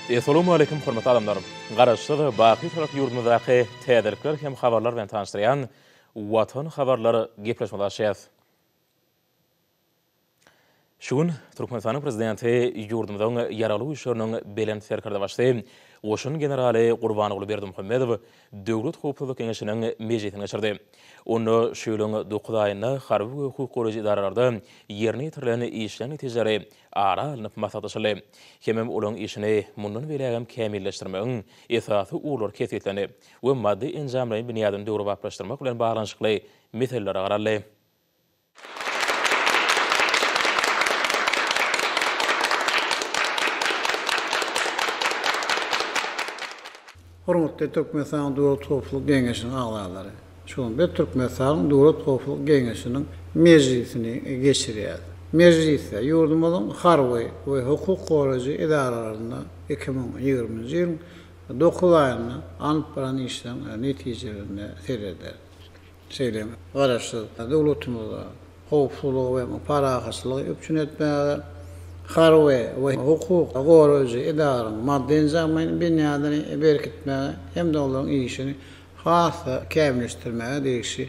Essalawmaleýkim hormatly adamlar! Garaşsyz, baky Bitarap ýurdumyzdaky täzelikler hem habarlar bilen tanyşdyrýan Watan habarlar gepleşigimizi açýas. Şu gün Türkmenistanyň Prezidenti ýurdumyzyň Ýaragly Güýçleriniň Belent Serkerdebaşysy, goşun generaly Gurbanguly Berdimuhamedow Döwlet howpsuzlyk geňeşiniň mejlisini geçirdi. Onda şu ýylyň dokuz aýynda harby we hukuk goraýjy edaralarda ýerine ýetirilen işleň netijeleri ara alnyp maslahatlaşyldy. Hemem olaryň işini mundan beýlägem kämilleşdirmegiň esasy ugurlary kesgitlendi we maddy-enjamlaýyn binýadyny döwrebaplaşdyrmak bilen baglanyşykly meselelere garaldy. Hormatly Türkmenistanyň Döwlet howpsuzlyk geňeşiniň agzalary! Şu gün biz Türkmenistanyň Döwlet howpsuzlyk geňeşiniň mejlisini geçirýäris. Mejlisde ýurdumyzyň harby we hukuk goraýjy edaralarynda 2020-nji ýylyň dokuz aýynda alnyp baran işleriň netijelerine serederis. Şeýle hem Garaşsyz döwletimizde howpsuzlygy we parahatçylygy üpjün etmäge, harby we hukuk goraýjy edaralaryň maddy-enjamlaýyn binýadyny berkitmäge hem-de olaryň işini has-da kämilleşdirmäge degişli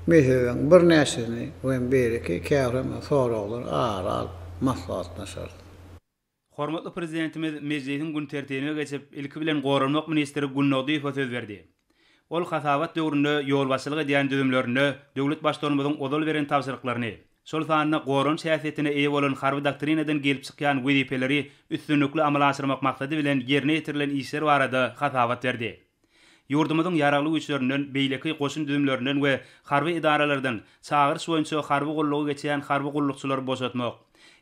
meseleleriň birnäçesini we beýleki käbir soraglary ara alyp maslahatlaşarys. Hormatly Prezidentimiz mejlisiň gün tertibine geçip, ilki bilen goranmak ministri Gündogdyýewe söz berdi. Ol hasabat döwründe ýolbaşçylyk edýän düzümlerinde döwlet Baştutanymyzyň ozal beren tabşyryklaryny, şol sanda goranyş häsiýetine eýe bolan harby doktrinadan gelip çykýan wezipeleri üstünlikli amala aşyrmak maksady bilen ýerine ýetirilen işler barada hasabat berdi. Ýurdumyzyň Ýaragly Güýçlerinden, beýleki goşun düzümlerinden we harby edaralardan çagyryş boýunça harby gullugy geçýän harby gullukçylary boşatmak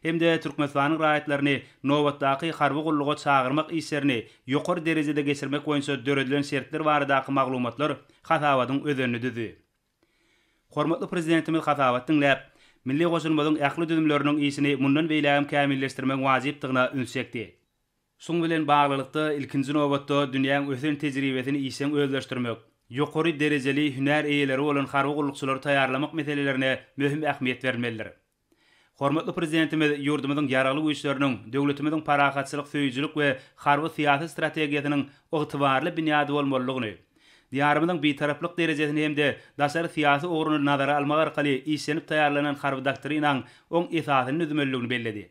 hem-de Türkmenistanyň raýatlaryny nobatdaky harby gulluga çagyrmak işlerini ýokary derejede geçirmek boýunça döredilen şertler baradaky maglumatlar hasabatyň özenini düzdi. Hormatly Prezidentimiz hasabat diňläp, milli goşunymyzyň ähli düzümleriniň işini mundan beýlägem kämilleşdirmegiň wajypdygyna üns çekdi. Şuň bilen baglylykda, ilkinji nobatda, dünýäň ösen tejribesini işjeň özleşdirmek, ýokary derejeli hünär eýeleri bolan harby gullukçylary taýýarlamak meselelerine möhüm ähmiýet berilmelidir. Hormatly Prezidentimiz ýurdumyzyň Ýaragly Güýçleriniň döwletimiziň parahatçylyk söýüjilik we harby-syýasy strategiýasynyň ygtybarly binýady bolmalydygyny, Diýarymyzyň Bitaraplyk derejesini hem-de daşary syýasy ugruny nazara almak arkaly işlenip taýýarlanan Harby doktrinaň oň esasyny düzmelidigini belledi.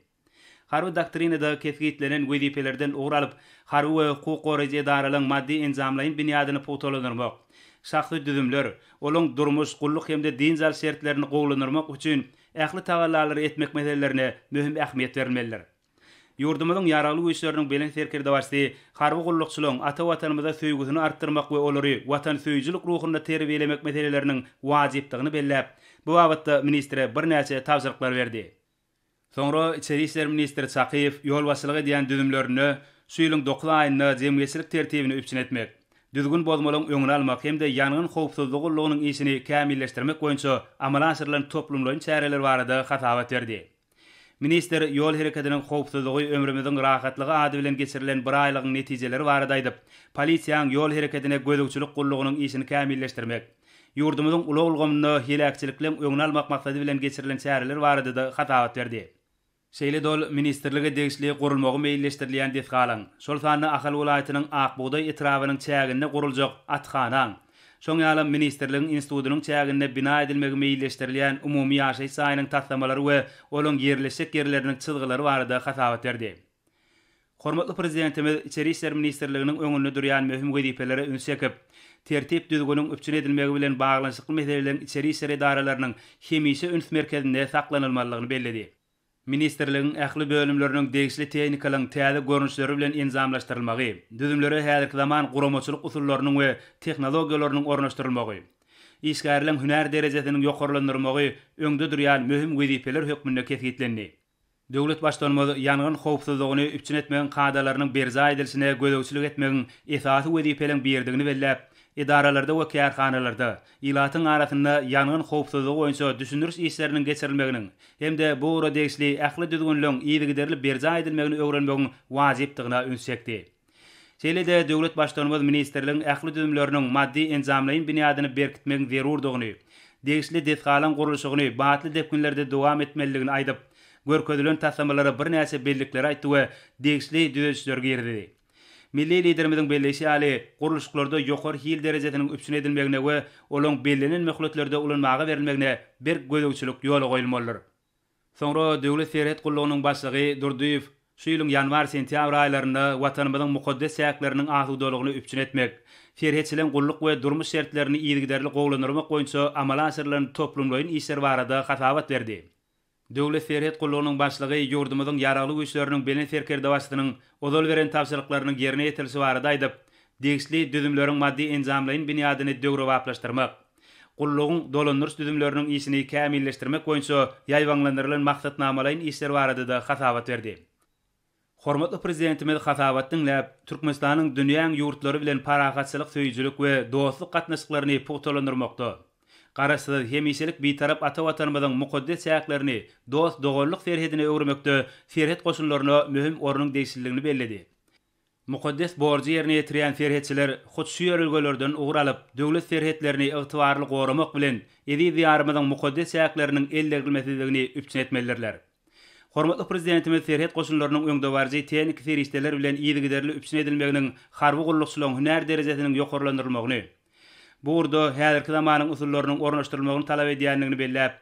Harby doktrinada kesgitlenen wezipelerden ugur alyp, harby we hukuk goraýjy edaralaryň maddy-enjamlaýyn binýadyny pugtalandyrmak, şahsy düzümler, olaryň durmuş, gulluk hem-de dynç alyş şertlerini gowulandyrmak üçin ähli tagallalary etmek meselelerine möhüm ähmiýet berilmelidir. Ýurdumyzyň Ýaragly Güýçleriniň Belent Serkerdebaşysy harby gullukçylaryň ata Watanymyza söýgüsini artdyrmak we olary watansöýüjilik ruhunda terbiýelemek meseleleriniň wajypdygyny belläp, bu babatda ministre birnäçe tabşyryklary berdi. Soňra içeri işler ministri Çakyýew ýolbaşçylyk edýän düzümlerinde şu ýylyň dokuz aýynda jemgyýetçilik tertibini üpjün etmek, düzgün bozmalaryň öňüni almak hem-de ýangyn howpsuzlygy gullugynyň işini kämilleşdirmek boýunça amala aşyrylan toplumlaýyn çäreler barada hasabat berdi. Ministr Ýol hereketiniň howpsuzlygy ömrümiziň rahatlygy ady bilen geçirilen biraýlygyň netijeleri barada aýdyp, polisiýanyň ýol hereketine gözegçilik gullugynyň işini kämilleşdirmek, Ýurdumyzyň ulag ulgamynda heläkçilikleň öňüni almak maksady bilen geçirilen çäreler barada-da hasabat berdi. Şeýle-de ol ministrlige degişli gurulmagy meýilleşdirilýän desgalaryň, şol sanda Ahal welaýatynyň Ak bugdaý etrabynyň çäginde guruljak athanaň, şoň ýalam ministrligiň institutynyň çäginde bina edilmegi meýilleşdirilýän umumy ýaşaýyş jaýynyň taslamalary we olaryň ýerleşjek ýerleriniň çyzgylary barada hasabat berdi. Hormatly Prezidentimiz Içeri işler ministrliginiň öňünde durýan möhüm wezipelere üns çekip, tertip-düzgüniň üpjün edilmegi bilen baglanyşykly meseleleriň içeri işler edaralarynyň hemişe üns merkezinde saklanylmalydygyny belledi. Ministrligiň ähli bölümleriniň degişli tehnikalaryň täze görnüşleri bilen enjamlaşdyrylmagy, düzümlere häzirki zaman guramaçylyk usullarynyň we tehnologiýalarynyň ornaşdyrylmagy, işgärleriň hünär derejesiniň ýokarlandyrylmagy öňde durýan möhüm wezipeler hökmünde kesgitlendi. Döwlet Baştutanymyz ýangyn howpsuzlygyny üpjün etmegiň kadalarynyň berjaý edilişine gözegçilik etmegiň esasy wezipeleriň biridigini belläp, edaralarda we kärhanalarda ilatyň arasynda ýangyn howpsuzlygy boýunça düşündiriş işleriniň geçirilmeginiň hem-de bu ugra degişli ähli düzgünleň yzygiderli berjaý edilmegini öwrenmegiň wajypdygyna üns çekdi. Şeýle-de döwlet Baştutanymyz ministrligiň ähli düzümleriniň maddy-enjamlaýyn binýadyny berkitmegiň zerurdygyny, degişli desgalaryň gurluşygyny batly depginlerde dowam etmelidigini aýdyp, görkezilen taslamalara birnäçe bellikleri aýtdy we degişli düzedişleri girizdi. Milli Liderimiziň belleýşi ýaly, gurluşyklarda ýokary hil derejesiniň üpjün edilmegine we olaryň bellenen möhletlerde ulanmaga berilmegine berk gözegçilik ýola goýulmalydyr. Soňra Döwlet serhet gullugynyň başlygy Durdyýew şu ýylyň ýanwar-sentýabr aýlarynda Watanymyzyň mukaddes çäkleriniň asudalygyny üpjün etmek, serhetçileň gulluk we durmuş şertlerini yzygiderli gowulandyrmak boýunça amala aşyrylan toplumlaýyn işler barada hasabat berdi. Döwlet serhet gullugynyň başlygy ýurdumyzyň Ýaragly Güýçleriniň Belent Serkerdebaşysynyň ozal beren tabşyryklarynyň ýerine ýetirilişi barada aýdyp, degişli düzümleriň maddy-enjamlaýyn binýadyny döwrebaplaşdyrmak, gullugyň dolandyryş düzümleriniň işini kämilleşdirmek boýunça ýaýbaňlandyrylan maksatnamalaýyn işler barada-da hasabat berdi. Hormatly Prezidentimiz hasabat diňläp, Türkmenistanyň dünýäň ýurtlary bilen parahatçylyk söýüjilik we dostluk gatnaşyklaryny pugtalandyrmakda, Garaşsyz, hemişelik Bitarap ata Watanymyzyň mukaddes çäklerini dost-doganlyk serhedine öwürmekde serhet goşunlaryna möhüm ornuň degişliligini belledi. Mukaddes borjy ýerine ýetirýän serhetçiler hut şu ýörelgelerden ugur alyp, döwlet serhetlerini ygtybarly goramak bilen, eziz Diýarymyzyň mukaddes çäkleriniň eldegrilmesizligini üpjün etmelidirler. Hormatly Prezidentimiz serhet goşunlarynyň öňdebaryjy tehniki serişdeler bilen yzygiderli üpjün edilmeginiň harby gullukçylaryň hünär derejesiniň ýokarlandyrylmagyny, bu ugurda häzirki zamanyň usullarynyň ornaşdyrylmagyny talap edýändigini belläp,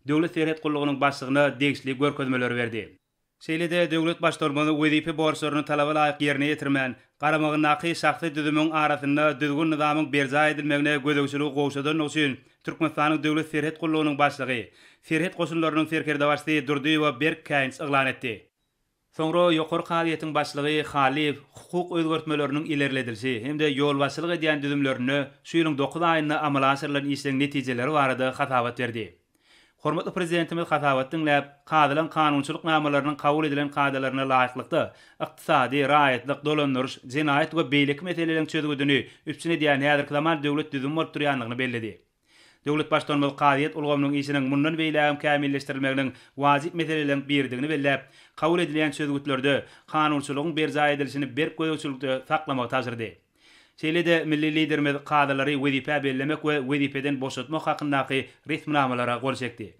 Döwlet serhet gullugynyň başlygyna degişli görkezmeleri berdi. Şeýle-de döwlet Baştutanymyz wezipe borçlaryny talaba laýyk ýerine ýetirmän, garamagyndaky şahsy düzümiň arasynda düzgün-nyzamyň berjaý edilmegine gözegçiligi gowşadandygy üçin Türkmenistanyň Döwlet serhet gullugynyň başlygy, Serhet goşunlarynyň serkerdebaşysy Durdyýewa berk käýinç yglan etdi. Soňra Ýokary kazyýetiň başlygy Hallyýew hukuk özgertmeleriniň ilerledilişi hem-de ýolbaşçylyk edýän düzümlerinde şu ýylyň dokuz aýynda amala aşyrylan işleň netijeleri barada hasabat berdi. Hormatly Prezidentimiz hasabat diňläp, kazylaň kanunçylyk namalarynyň kabul edilen kadalaryna laýyklykda, ykdysady, raýatlyk, dolandyryş, jenaýat we beýleki meseleleriň çözgüdini üpjün edýän häzirki zaman döwlet düzümi bolup durýandygyny belledi. Döwlet Baştutanymyz kazyýet ulgamynyň işiniň mundan beýlägem kämilleşdirilmeginiň wajyp meseleleriň biridigini belläp, kabul edilýän çözgütlerde kanunçylygyň berjaý edilişini berk gözegçilikde saklamagy tabşyrdy. Şeýle-de milli Liderimiz kazylary wezipä bellemek we wezipeden boşatmak hakyndaky resminamalara gol çekdi.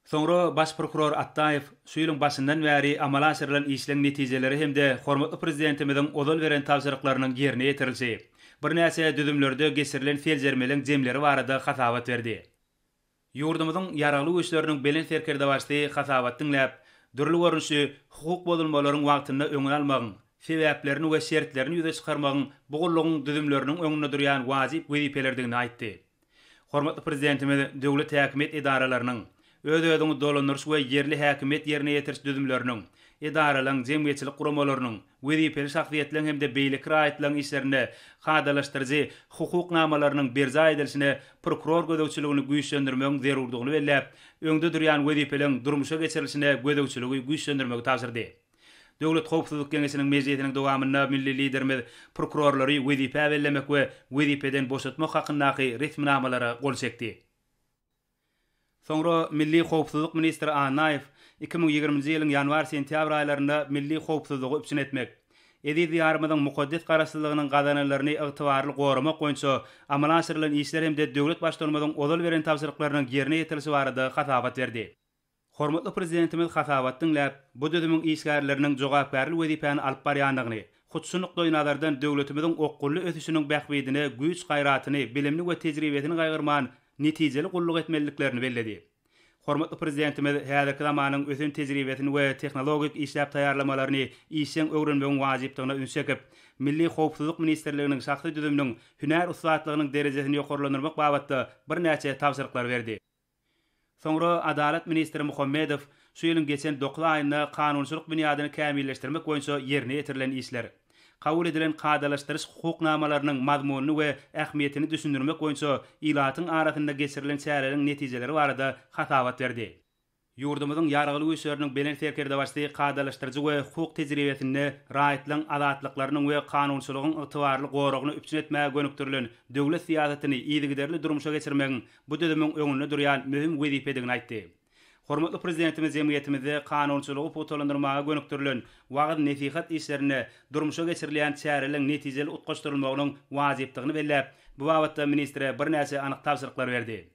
Soňra Baş prokuror Atdaýew şu ýylyň başyndan bäri amala aşyrylan işleň netijeleri hem-de hormatly Prezidentimiziň ozal beren tabşyryklarynyň ýerine ýetirilişi, birnäçe düzümlerde geçirilen seljermeleň jemleri barada hasabat berdi. Ýurdumyzyň Ýaragly Güýçleriniň Belent Serkerdebaşysy hasabat diňläp, dürli görnüşli hukuk bozulmalaryň wagtynda öňüni almagyň, sebäplerini we şertlerini ýüze çykarmagyň bu gullugyň düzümleriniň öňünde durýan wajyp wezipelerdigini aýtdy. Hormatly Prezidentimiz döwlet häkimiýet edaralarynyň, öz-özüňi dolandyryş we ýerli häkimiýet ýerine ýetiriş düzümleriniň, edaralaryň, jemgyýetçilik guramalarynyň, wezipeli şahsyýetleň hem-de beýleki raýatlaryň işlerinde kadalaşdyryjy hukuk namalarynyň berjaý edilişine prokuror gözegçiligini güýçlendirmegiň zerurdygyny belläp, öňde durýan wezipeleriň durmuşa geçirilişine gözegçiligi güýçlendirmegi tabşyrdy. Döwlet howpsuzlyk geňeşiniň mejlisiniň dowamynda milli Liderimiz prokurorlary wezipä bellemek we wezipeden boşatmak hakyndaky resminamalara gol çekdi. Soňra Milli howpsuzlyk ministri Annaýew 2020-nji ýylyň ýanwar-sentýabr aýlarynda milli howpsuzlygy üpjün etmek, eziz Diýarymyzyň mukaddes Garaşsyzlygynyň gazananlaryny ygtybarly goramak boýunça amala aşyrylan işler hem-de döwlet Baştutanymyzyň ozal beren tabşyryklarynyň ýerine ýetirilişi barada hasabat berdi. Hormatly Prezidentimiz hasabat diňläp, bu düzümiň işgärleriniň jogapkärli wezipäni alyp barýandygyny, hut şu nukdaýnazardan döwletimiziň okgunly ösüşiniň bähbidine güýç-gaýratyny, bilimini we tejribesini gaýgyrman netijeli gulluk etmeliliklerini belledi. Hormatly Prezidentimiz häzirki zamanyň ösen tejribesini we tehnologik işläp taýýarlamalaryny işjeň öwrenmegiň wajypdygyna üns çekip, Milli howpsuzlyk ministrliginiň şahsy düzüminiň hünär ussatlygynyň derejesini ýokarlandyrmak babatda birnäçe tabşyryklary berdi. Soňra Adalat ministri Muhammedow şu ýylyň geçen dokuz aýynda kanunçylyk binýadyny kämilleşdirmek boýunça ýerine ýetirilen işler, kabul edilen kadalaşdyryş hukuk namalarynyň mazmunyny we ähmiýetini düşündirmek boýunça ilatyň arasynda geçirilen çäreleriň netijeleri barada hasabat berdi. Ýurdumyzyň Ýaragly Güýçleriniň Belent Serkerdebaşysy kadalaşdyryjy we hukuk tejribesinde raýatlaryň azatlyklarynyň we kanunçylygyň ygtybarly goragyny üpjün etmäge gönükdirilen döwlet syýasatyny yzygiderli durmuşa geçirmegiň bu düzümiň öňünde durýan möhüm wezipedigini aýtdy. Hormatly Prezidentimiz jemgyýetimizde kanunçylygy pugtalandyrmaga gönükdirilen wagyz-nesihat işlerinde durmuşa geçirilýän çäreleriň netijeli utgaşdyrylmagynyň wajypdygyny belläp, bu babatda ministre birnäçe anyk tabşyryklary berdi.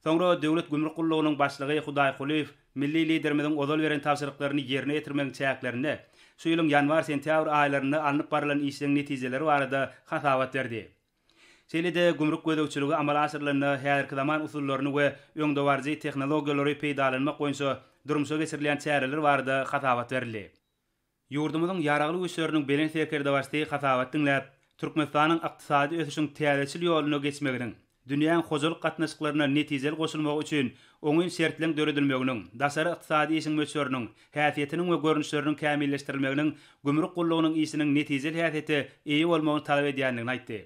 Soňra Döwlet gümrük gullugynyň başlygy Hudaýkulyýew milli Liderimiziň ozal beren tabşyryklaryny ýerine ýetirmegiň çäklerinde. şu ýylyň ýanwar-sentýabr aýlarynda alnyp barylan işleň netijeleri barada hasabat berdi. Şeýle-de gümrük gözegçiligi amala aşyrylanda häzirki zaman usullaryny we öňdebaryjy tehnologiýalary peýdalanmak boýunça durmuşa geçirilýän çäreler barada hasabat berildi. Ýurdumyzyň Ýaragly Güýçleriniň Belent Serkerdebaşysy hasabat diňläp, Türkmenistanyň ykdysady ösüşiň täzeçil ýoluna geçmeginiň, dünýäň hojalyk gatnaşyklaryna netijeli goşulmagy üçin oňyn şertleň döredilmeginiň, daşary ykdysady işiň möçberiniň, häsiýetiniň we görnüşleriniň kämilleşdirilmeginiň gümrük gullugynyň işiniň netijeli häsiýete eýe bolmagyny talap edýändigini aýtdy.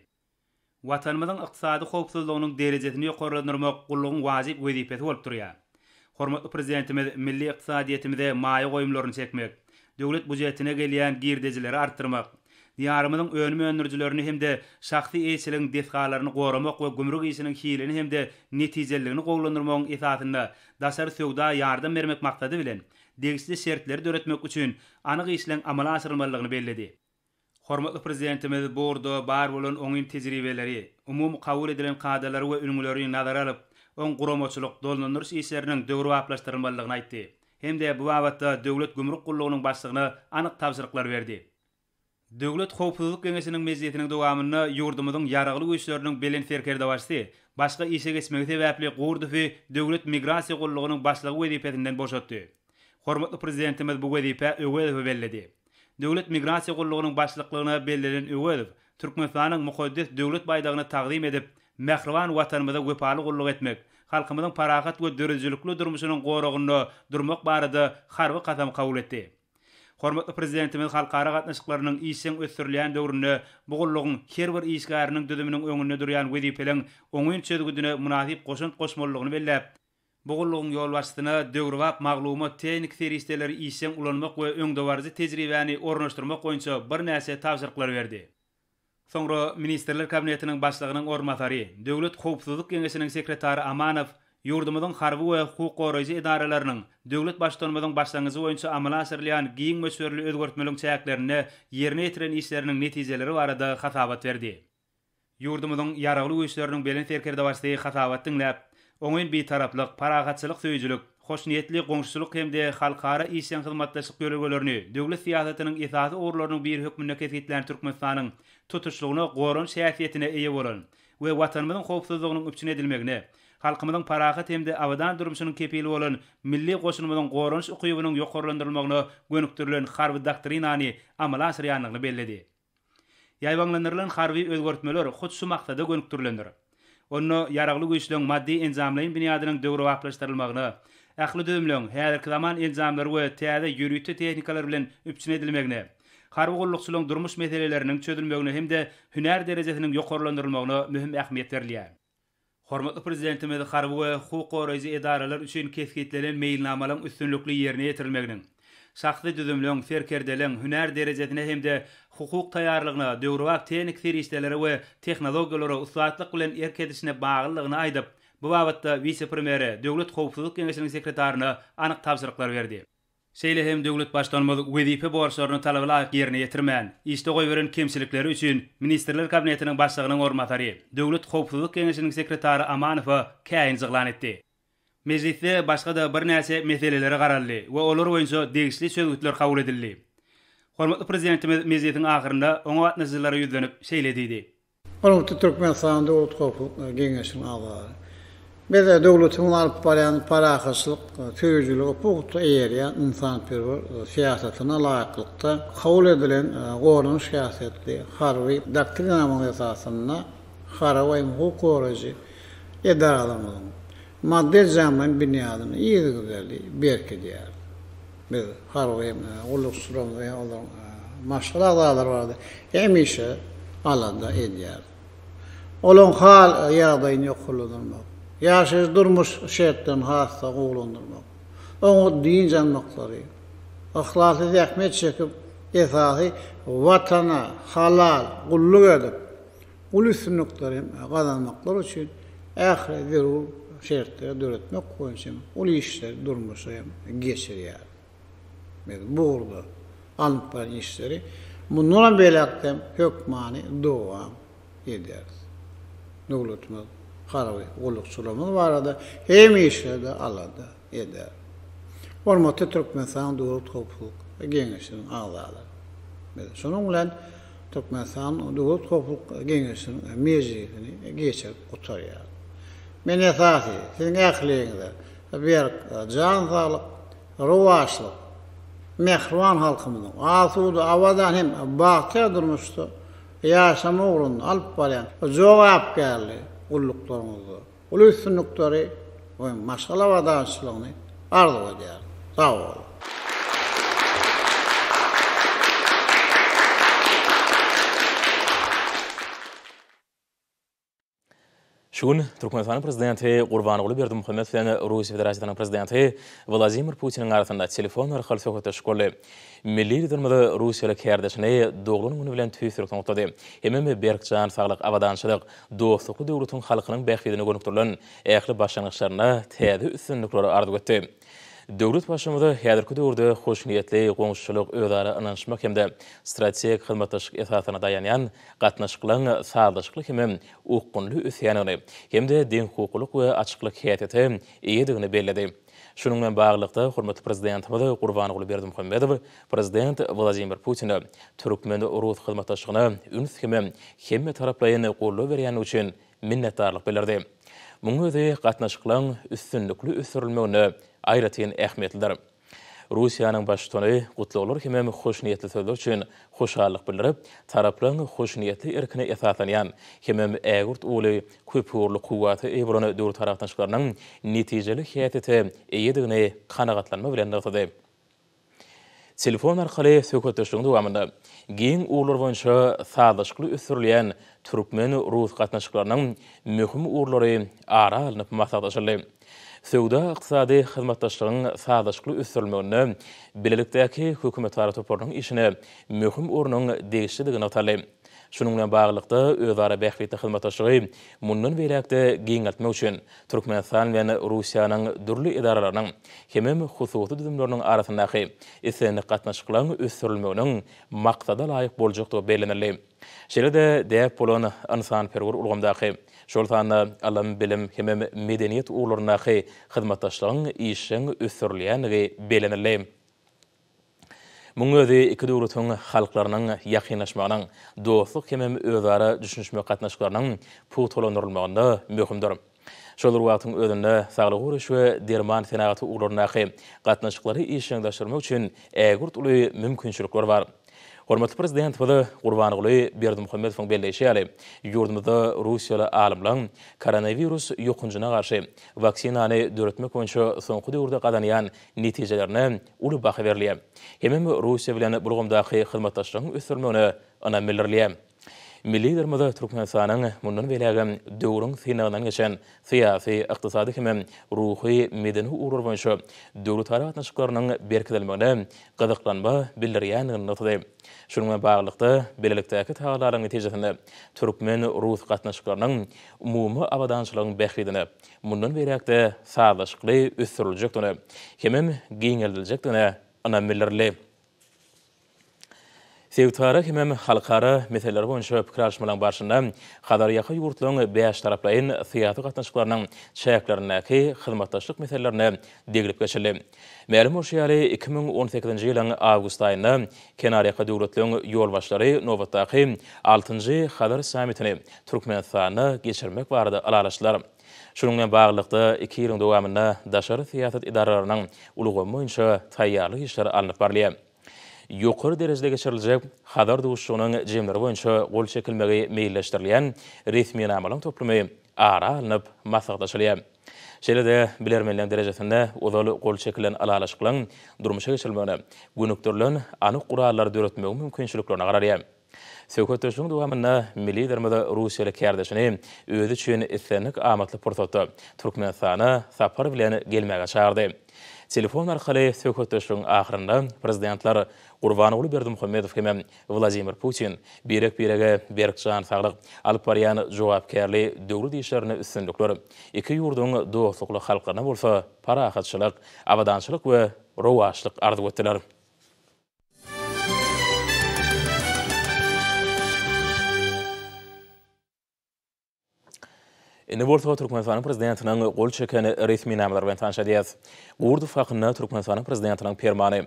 Watanymyzyň ykdysady howpsuzlygynyň derejesini ýokarlandyrmak gullugyň wajyp wezipesi bolup durýar. Hormatly Prezidentimiz milli ykdysadyýetimize maýa goýumlaryny çekmek, döwlet bujetine gelýän girdejileri artdyrmak, Diýarymyzyň önüm öndürijilerini hem-de şahsy eýeçiligiň desgalaryny goramak we gümrük işiniň hilini hem-de netijeliligini gowulandyrmagyň esasynda daşary söwda ýardam bermek maksady bilen, degişli şertleri döretmek üçin anyk işleň amala aşyrylmalydygyny belledi. Hormatly Prezidentimiz bu ugurda bar bolan oňyn tejribeleri, umumy kabul edilen kadalary we ülňüleri nazara alyp, oň guramaçylyk, dolandyryş işleriniň döwrebaplaşdyrylmalydygyny aýtdy hem-de bu babatda Döwlet gümrük gullugynyň başlygyna anyk tabşyryklary berdi. Döwlet howpsuzlyk geňeşiniň mejlisiniň dowamynda ýurdumyzyň Ýaragly Güýçleriniň Belent Serkerdebaşysy başga işe geçmegi sebäpli Gurdowy Döwlet migrasiýa gullugynyň başlygy wezipesinden boşatdy. Hormatly Prezidentimiz bu wezipä Öwezowy belledi. Döwlet migrasiýa gullugynyň başlyklygyna bellenen Öwezow Türkmenistanyň mukaddes Döwlet baýdagyna tagzym edip, mähriban Watanymyza wepaly gulluk etmek, halkymyzyň parahat we döredijilikli durmuşynyň goragynda durmak barada harby kasam kabul etdi. Hormatly Prezidentimiz halkara gatnaşyklarynyň işjeň ösdürilýän döwründe bu gullugyň her bir işgäriniň düzüminiň öňünde durýan wezipeleň oňyn çözgüdine mynasyp goşant goşmalydygyny belläp, bu gullugyň ýolbaşçysyna döwrebap maglumat-tehniki serişdeleri işjeň ulanmak we öňdebaryjy tejribäni ornaşdyrmak boýunça birnäçe tabşyryklary berdi. Soňra Ministrler Kabinetiniň Başlygynyň orunbasary, Döwlet howpsuzlyk geňeşiniň sekretary Amanow ýurdumyzyň harby we hukuk goraýjy edaralarynyň döwlet Baştutanymyzyň başlangyjy boýunça amala aşyrylýan giň möçberli özgertmeligiň çäklerinde ýerine ýetiren işleriniň netijeleri barada hasabat berdi. Ýurdumyzyň Ýaragly Güýçleriniň Belent Serkerdebaşysy hasabat diňläp, oňyn Bitaraplyk, parahatçylyk söýüjilik, hoşniýetli goňşuçylyk hem-de halkara işjeň hyzmatdaşlyk ýörelgelerini döwlet syýasatynyň esasy ugurlarynyň biri hökmünde kesgitlän Türkmenistanyň tutuşlygyna goranyş häsiýetine eýe bolan we Watanymyzyň howpsuzlygynyň üpjün edilmegine, halkymyzyň parahat hem-de abadan durmuşynyň kepili bolan milli goşunymyzyň goranyş ukybynyň ýokarlandyrylmagyna gönükdirilen Harby doktrinany amala aşyrýandygyny belledi. Ýaýbaňlandyrylan harby özgertmeler hut şu maksada gönükdirilendir. Onda Ýaragly Güýçleň maddy-enjamlaýyn binýadynyň döwrebaplaşdyrylmagyna, ähli düzümleň häzirki zaman enjamlary we täze ýörite tehnikalar bilen üpjün edilmegine, harby gullukçylaryň durmuş meseleleriniň çözülmegine hem-de hünär derejesiniň ýokarlandyrylmagyna möhüm ähmiýet berilýär. Hormatly Prezidentimiz harby we hukuk goraýjy edaralar üçin kesgitlenen meýilnamalaryň üstünlikli ýerine ýetirilmeginiň, şahsy düzümleň, serkerdeleň hünär derejesine hem-de hukuk taýýarlygyna, döwrebap tehniki serişdelere we tehnologiýalara ussatlyk bilen erk edişine baglydygyny aýdyp, bu babatda wise-premýere, Döwlet howpsuzlyk geňeşiniň sekretaryna anyk tabşyryklary berdi. Şeýle hem döwlet Baştutanymyz wezipe borçlaryny talaba laýyk ýerine ýetirmän, işde goýberen kemçilikleri üçin Ministrler Kabinetiniň Başlygynyň orunbasary, Döwlet howpsuzlyk geňeşiniň sekretary Amanowa käýinç yglan etdi. Mejlisde başga-da birnäçe meselelere garaldy we olar boýunça degişli çözgütler kabul edildi. Hormatly Prezidentimiz mejlisiň ahyrynda oňa gatnaşyjylara ýüzlenip, şeýle diýdi. Hormatly Türkmenistanyň Döwlet howpsuzlyk geňeşiniň agzalary! Biz döwletimiziň alyp barýan parahatçylyk söýüjilige pugta eýerýän ynsanperwer syýasatyna laýyklykda kabul edilen goranyş häsiýetli harby doktrinamyzyň esasynda harby hem hukuk goraýjy edaralarymyzyň maddy-enjamlaýyn binýadyny yzygiderli berkidýäris. Biz harby gullukçylarymyzy hem olaryň maşgala agzalary barada hemişe alada edýäris. Olaryň hal ýagdaýyny ýokarlandyrmak, ýaşaýyş-durmuş şertlerini has-da gowulandyrmak, oňat dynç almaklary, yhlasly zähmet çekip, esasy Watana halal gulluk edip, uly üstünlikleri hem gazanmaklary üçin ähli zerur şertleri döretmek boýunça hem uly işleri durmuşa hem geçirýär. Biz bu ugurda alnyp barýan işleri mundanam beýläk-de hem hökmany dowam ederis. Döwletimiz harby gullukçylarymyz barada hemişe-de alada eder. Hormatly Türkmenistanyň Döwlet howpsuzlyk. Geňeşiniň agzalary. Biz şunuň bilen Türkmenistanyň Döwlet howpsuzlyk Geňeşiniň mejlisini geçirip gutarýarys. Men esasy siziň ähliňize berk jan saglyk, rowaçlyk, mähriban halkymyzyň asuda, abadan hem bagtyýar durmuşda ýaşamagy ugrunda alyp barýan jogapkärli gulluklaryňyzda uly üstünlikleri we maşgala abadançylygyny arzuw edýärin. Sag boluň! Şu gün Türkmenistanyň Prezidenti Gurbanguly Berdimuhamedow bilen Russiýa Federasiýasynyň Prezidenti Wladimir Putiniň arasynda telefon arkaly söhbetdeşlik boldy. Milli Liderimiz russiýaly kärdeşini doglan güni bilen tüýs ýürekden gutlady. Hemem berk jan saglyk, abadançylyk, dostlukly döwletiň halkynyň bähbidine gönükdirilen ähli başlangyçlarynda täze üstünlikleri arzuw etdi. Döwlet Baştutanymy häzirki döwürde hoşniýetli goňşuçylyk, özara ynanyşmak hem-de strategik hyzmatdaşlyk esasyna daýanýan gatnaşyklaryň sazlaşykly hemem okgunly ösýändigini hem-de deňhukuklylyk we açyklyk häsiýete eýedigini belledi. Şunuň bilen baglylykda, hormatly Prezidentimiz Gurbanguly Berdimuhamedow Prezident Wladimir Putine türkmen-rus hyzmatdaşlygyna üns hemem hemmetaraplaýyn goldaw berýändigi üçin minnetdarlyk bildirdi. Munuň özi gatnaşyklaryň üstünlikli ösdürilmeginde aýratyn ähmiýetlidir. Russiýanyň Baştutany gutlaglar hemem hoşniýetli sözler üçin hoşallyk bildirip, taraplaryň hoşniýetli erkine esaslanýan hemem ägirt uly köpugurly kuwwata eýe bolan döwletara gatnaşyklarynyň netijeli häsiýete eýedigini kanagatlanma bilen nygtady. Telefon arkaly söhbetdeşligiň dowamynda giň ugurlar boýunça sazlaşykly ösdürilýän türkmen-rus gatnaşyklarynyň möhüm ugurlary ara alnyp maslahatlaşyldy. Söwda-ykdysady hyzmatdaşlygyň sazlaşykly ösdürilmeginde bilelikdäki hökümetara toparynyň işine möhüm ornuň degişlidigi nygtaldy. Şunuň bilen baglylykda, özara bähbitli hyzmatdaşlygy mundan beýläk-de giňeltmek üçin Türkmenistan bilen Russiýanyň dürli edaralarynyň hemem hususy düzümleriniň arasyndaky islendik gatnaşyklaryň ösdürilmeginiň maksada laýyk boljakdygy bellenildi. Şeýle-de däp bolan ynsanperwer ulgamdaky, şol sanda ylym-bilim hemem medeniýet ugurlaryndaky hyzmatdaşlygyň işjeň ösdürilýändigi bellenildi. Munuň özi iki döwletiň halklarynyň ýakynlaşmagynyň, dostluk hemem özara düşünişmek gatnaşyklarynyň pugtalandyrylmagynda möhümdir. Şol bir wagtyň özünde, saglygy goraýyş we derman senagaty ugurlaryndaky gatnaşyklary işjeňleşdirmek üçin ägirt uly mümkinçilikler bar. Hormatly Prezidentimiz Gurbanguly Berdimuhamedowyň belleýşi ýaly, ýurdumyzda russiýaly alymlaryň koronawirus ýokanjyna garşy waksinany döretmek boýunça soňky döwürde gazanýan netijelerine uly baha berilýär. Hemem Russiýa bilen bu ulgamdaky hyzmatdaşlygyň ösdürilmegine ynam bildirilýär. Milli Liderimiz Türkmenistanyň mundan beýlägem döwrüň synagyndan geçen syýasy, ykdysady hemem ruhy-medeni ugurlar boýunça döwletara gatnaşyklarynyň berkidilmegine gyzyklanma bildirýändigini nygtady. Şunuň bilen baglylykda, bilelikdäki tagallalaryň netijesinde türkmen-rus gatnaşyklarynyň umumy abadançylygyň bähbidine mundan beýläk-de sazlaşykly ösdüriljekdigine hemem giňeldiljekdigine ynam bildirildi. Sebitara hemem halkara meseleleri boýunça pikir alyşmalaryň barşynda Hazarýaka ýurtlaryň bäştaraplaýyn syýasy gatnaşyklarynyň çäklerindäki hyzmatdaşlyk meselelerine deglip geçildi. Mälim bolşy ýaly, 2018-nji ýylyň awgust aýynda kenarýaka döwletleriň ýolbaşçylary nobatdaky altynjy Hazar sammitini Türkmenistanda geçirmek barada ylalaşdylar. Şunuň bilen baglylykda, iki ýylyň dowamynda daşary syýasat edaralarynyň ulgamy boýunça taýýarlyk işleri alnyp barylýar. Ýokary derejede geçiriljek Hazar duşuşygynyň jemleri boýunça gol çekilmegi meýilleşdirilýän resminamalaryň toplumy ara alnyp maslahatlaşylýar. Şeýle-de bilermenleň derejesinde ozal gol çekilen ylalaşyklaryň durmuşa geçirilmegine gönükdirilen anyk gurallary döretmegiň mümkinçiliklerine garalýar. Söhbetdeşligiň dowamynda milli Liderimiz russiýaly kärdeşini özi üçin islendik amatly pursatda Türkmenistana sapar bilen gelmäge çagyrdy. Telefon arkaly söhbetdeşligiň ahyrynda Prezidentler Gurbanguly Berdimuhamedow hem Wladimir Putin birek-birege berk jan saglyk, alyp barýan jogapkärli döwlet işlerinde üstünlikler, iki ýurduň dostlukly halklaryna bolsa parahatçylyk, abadançylyk we rowaçlyk arzuw etdiler. Indi bolsa Türkmenistanyň Prezidentiniň gol çeken resminamalary bilen tanyş edýäris. Gurdow hakynda Türkmenistanyň Prezidentiniň Permany.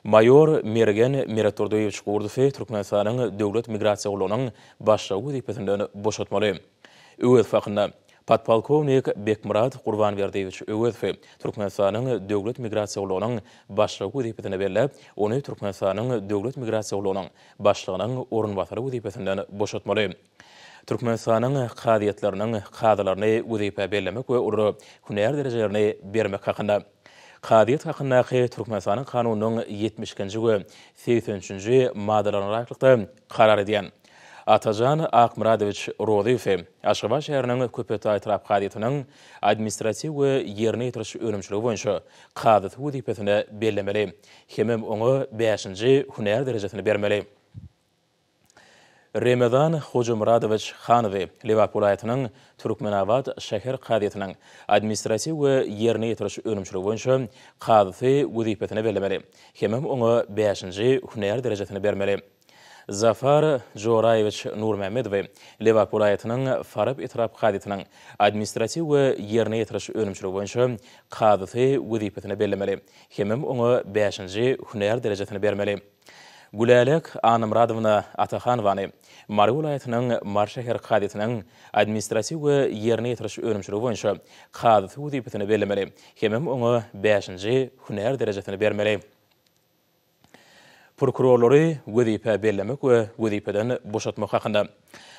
Maýor Mergen Meretdurdyýewiç Gurdowy Türkmenistanyň Döwlet migrasiýa gullugynyň başlygy wezipesinden boşatmaly. Öwezow hakynda. Podpolkownik Bekmyrat Gurbanberdiýewiç Öwezowy Türkmenistanyň Döwlet migrasiýa gullugynyň başlygy wezipesine belläp, ony Türkmenistanyň Döwlet migrasiýa gullugynyň başlygynyň orunbasary wezipesinden boşatmaly. Türkmenistanyň kazyýetleriniň kazylaryny wezipä bellemek we olara hünär derejelerini bermek hakynda. Kazyýet hakyndaky Türkmenistanyň Kanunynyň 72-nji we 83-nji maddalaryna laýyklykda karar edýän. Atajan Akmyradowiç Rozyýewi Aşgabat şäheriniň Köpetdag etrap kazyýetiniň administratiw we ýerine ýetiriş önümçiligi boýunça kazysy wezipesine bellemeli hemem oňa bäşinji hünär derejesini bermeli. Remezan Hojamyradowiç Hanowy Lebap welaýatynyň Türkmenabat şäher kazyýetiniň administratiw we ýerine ýetiriş önümçiligi boýunça kazysy wezipesine bellemeli hemem oňa bäşinji hünär derejesini bermeli. Zafar Joraýewiç Nurmämmedowy Lebap welaýatynyň Farap etrap kazyýetiniň administratiw we ýerine ýetiriş önümçiligi boýunça kazysy wezipesine bellemeli hemem oňa bäşinji hünär derejesini bermeli. Gülälek Annamyradowna Atahanowany Mary welaýatynyň Mary şäher kazyýetiniň administratiw we ýerine ýetiriş önümçiligi boýunça kazysy wezipesine bellemeli hemem oňa bäşinji hünär derejesini bermeli. Prokurorlary wezipä bellemek we wezipeden boşatmak hakynda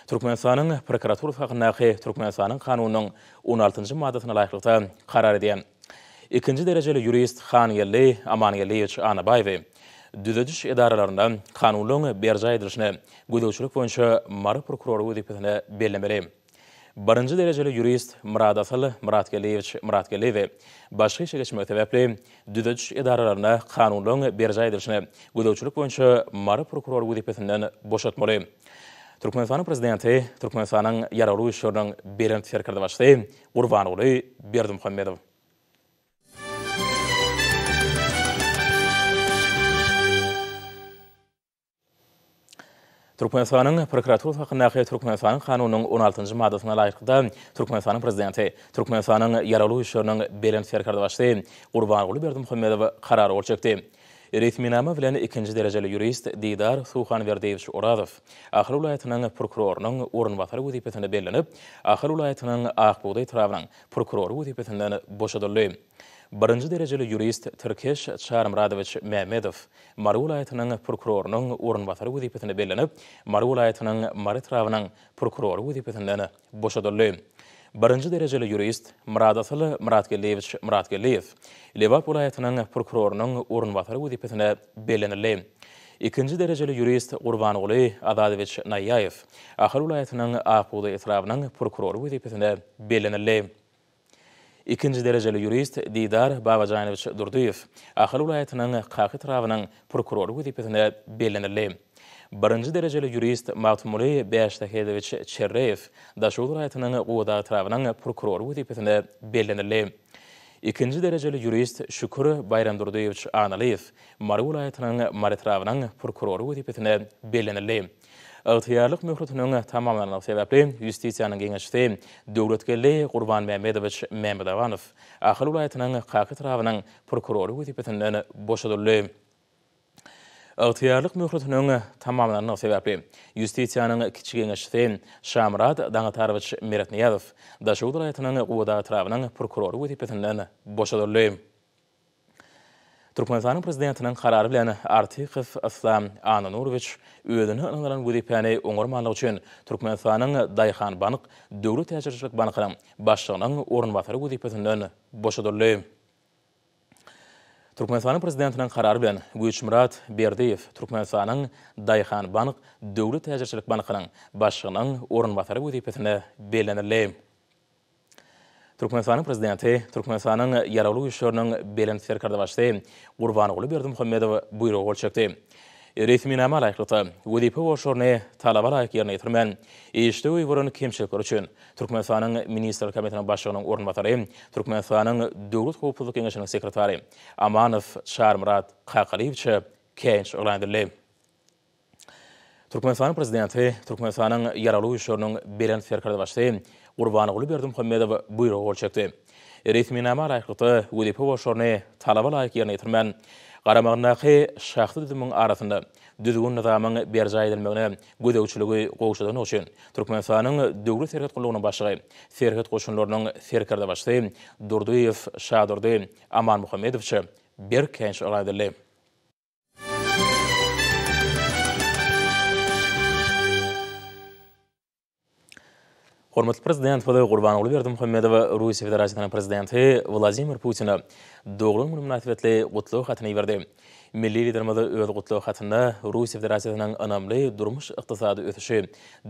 Türkmenistanyň Prokuraturasy hakyndaky Türkmenistanyň Kanunynyň on altynjy maddasyna laýyklykda karar edýän. Ikinji derejeli ýurist Hangeldi Amangeldiýewiç Annabaýewi düzediş edaralarynda kanunlaryň berjaý edilişine gözegçilik boýunça Mary prokurory wezipesine bellemeli. Birinji derejeli ýurist Myradasyl Myratgeldiýewiç Myratgeldiýewi başga işe geçmegi sebäpli düzediş edaralarynda kanunlaryň berjaý edilişine gözegçilik boýunça Mary prokurory wezipesinden boşatmaly. Türkmenistanyň Prezidenti, Türkmenistanyň Ýaragly Güýçleriniň Belent Serkerdebaşysy Gurbanguly Berdimuhamedow. Türkmenistanyň Prokuraturasy hakyndaky Türkmenistanyň Kanunynyň on altynjy maddasyna laýyklykda, Türkmenistanyň Prezidenti, Türkmenistanyň Ýaragly Güýçleriniň Belent Serkerdebaşysy Gurbanguly Berdimuhamedow Karara gol çekdi. Resminama bilen ikinji derejeli ýurist Didar Suhanberdiýewiç Orazow Ahal welaýatynyň prokurorynyň orunbasary wezipesine bellenip, Ahal welaýatynyň Ak bugdaý etrabynyň prokurory wezipesinden boşadyldy. Birinji derejeli ýurist Tirkeş Çarymyradowiç Mämmedow Mary welaýatynyň prokurorynyň orunbasary wezipesine bellenip, Mary welaýatynyň Mary etrabynyň prokurory wezipesinden boşadyldy. Birinji derejeli ýurist Myradasyl Myratgeldiýewiç Myratgeldiýew Lebap welaýatynyň prokurorynyň orunbasary wezipesine bellenildi. Ikinji derejeli ýurist Gurbanguly Azadowiç Naýýaýew Ahal welaýatynyň Ak bugdaý etrabynyň prokurory wezipesine bellenildi. Ikinji derejeli ýurist Didar Babajanowiç Durdyýew Ahal welaýatynyň Kaka etrabynyň prokurory wezipesine bellenildi. Birinji derejeli ýurist Magtymguly Bäşsähedowiç Çerreýew Daşoguz welaýatynyň Gubadag etrabynyň prokurory wezipesine bellenildi. Ikinji derejeli ýurist Şükür Baýramdurdyýewiç Analyýew Mary welaýatynyň Mary etrabynyň prokurory wezipesine bellenildi. Ygtyýarlyk möhletiniň tamamlanmagy sebäpli ýustisiýanyň geňeşçisi Döwletgeldi Gurbanmämmedowiç Mämmedaganow Ahal welaýatynyň Kaka etrabynyň prokurory wezipesinden boşadyldy. Ygtyýarlyk möhletiniň tamamlanandygy sebäpli ýustisiýanyň kiçi geňeşçisi Şamyrat Daňatarowiç Meretnyýazow Daşoguz welaýatynyň Gubadag etrabynyň prokurory wezipesinden boşadyldy. Türkmenistanyň Prezidentiniň Karary bilen Artykow Yslam Annanurowiç özüne ynanylan wezipäni oňarmanlygy üçin Türkmenistanyň Daýhanbank döwlet täjirçilik bankynyň başlygynyň orunbasary wezipesinden boşadyldy. Türkmenistanyň Prezidentiniň Karary bilen Güýçmyrat Berdiýew Türkmenistanyň Daýhanbank döwlet täjirçilik bankynyň başlygynyň orunbasary wezipesine bellenildi. Türkmenistanyň Prezidenti, Türkmenistanyň Ýaragly Güýçleriniň Belent Serkerdebaşysy Gurbanguly Berdimuhamedow buýruga gol çekdi. Resminama laýyklykda, wezipe borçlaryny talaba laýyk ýerine ýetirmän, işde goýberen kemçilikleri üçin Türkmenistanyň Ministrler Kabinetiniň Başlygynyň orunbasary, Türkmenistanyň Döwlet howpsuzlyk geňeşiniň sekretary Amanow Çarymyrat Kakalyýewiçe käýinç yglan edildi. Türkmenistanyň Prezidenti, Türkmenistanyň Ýaragly Güýçleriniň Belent Serkerdebaşysy Gurbanguly Berdimuhamedow buýruga gol çekdi. Resminama laýyklykda, wezipe borçlaryny talaba laýyk ýerine ýetirmän, garamagyndaky şahsy düzümiň arasynda düzgün-nyzamyň berjaý edilmegine gözegçiligi gowşadandygy üçin Türkmenistanyň Döwlet serhet gullugynyň başlygy, Serhet goşunlarynyň serkerdebaşysy Durdyýew Şadurdy Amanmuhammedowiçe berk käýinç yglan edildi. Hormatly Prezidentimiz Gurbanguly Berdimuhamedow Russiýa Federasiýasynyň Prezidenti Wladimir Putine doglan güni mynasybetli gutlag hatyny iberdi. Milli Liderimiz öz gutlag hatynda Russiýa Federasiýasynyň ynamly durmuş-ykdysady ösüşi,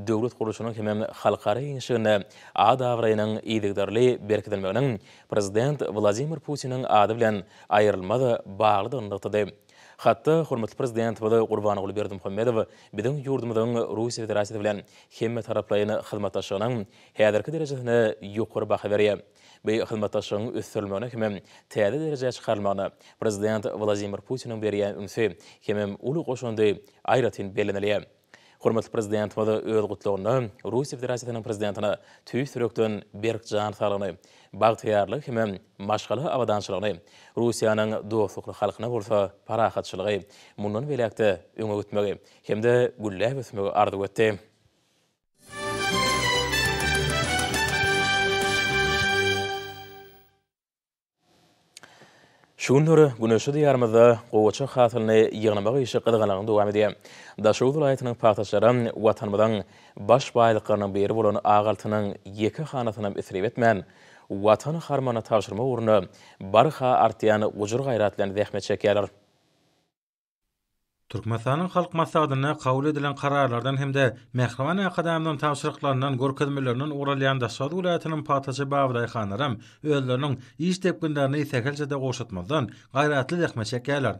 döwlet gurluşynyň hemem halkara giňişliginde at-abraýynyň yzygiderli berkidilmeginiň Prezident Wladimir Putiniň ady bilen aýrylmaz baglydygyny nygtady. Hatda hormatly Prezidentimiz Gurbanguly Berdimuhamedow biziň ýurdumyzyň Russiýa Federasiýasy bilen hemmetaraplaýyn hyzmatdaşlygynyň häzirki derejesine ýokary baha berýär. Bu hyzmatdaşlygyň ösdürilmegine hemem täze derejä çykarylmagyna Prezident Wladimir Putiniň berýän ünsi hemem uly goşandy aýratyn bellenilýär. Hormatly Prezidentimiz öz Gutlagynda Russiýa Federasiýasynyň Prezidentine tüýs ýürekden berk jan saglygyny, bagtyýarlygy hem maşgala abadançylygyny, Russiýanyň dostlukly halkyna bolsa parahatçylygy, mundan beýläk-de öňe gitmegi hem-de gülläp ösmegi arzuw etdi. Şu günler güneşli Diýarymyzda gowaça hasylyny ýygnamak işi gyzgalaňly dowam edýär. Daşoguz welaýatynyň pagtaçylary Watanymyzyň baş baýlyklarynyň biri bolan ak altynyň ýeke hanasynam isrip etmän, Watan harmanyna tabşyrmak ugrunda barha artýan gujur-gaýrat bilen zähmet çekýärler. Türkmenistanyň Halk Maslahatynda kabul edilen kararlardan hem-de mähriban Arkadagymyzyň tabşyryklaryndan, görkezmelerinden ugur alýan Daşoguz welaýatynyň pagtaçy babadaýhanlaram özleriniň iş depginlerini sähelçe-de gowşatmazdan, gaýratly zähmet çekýärler.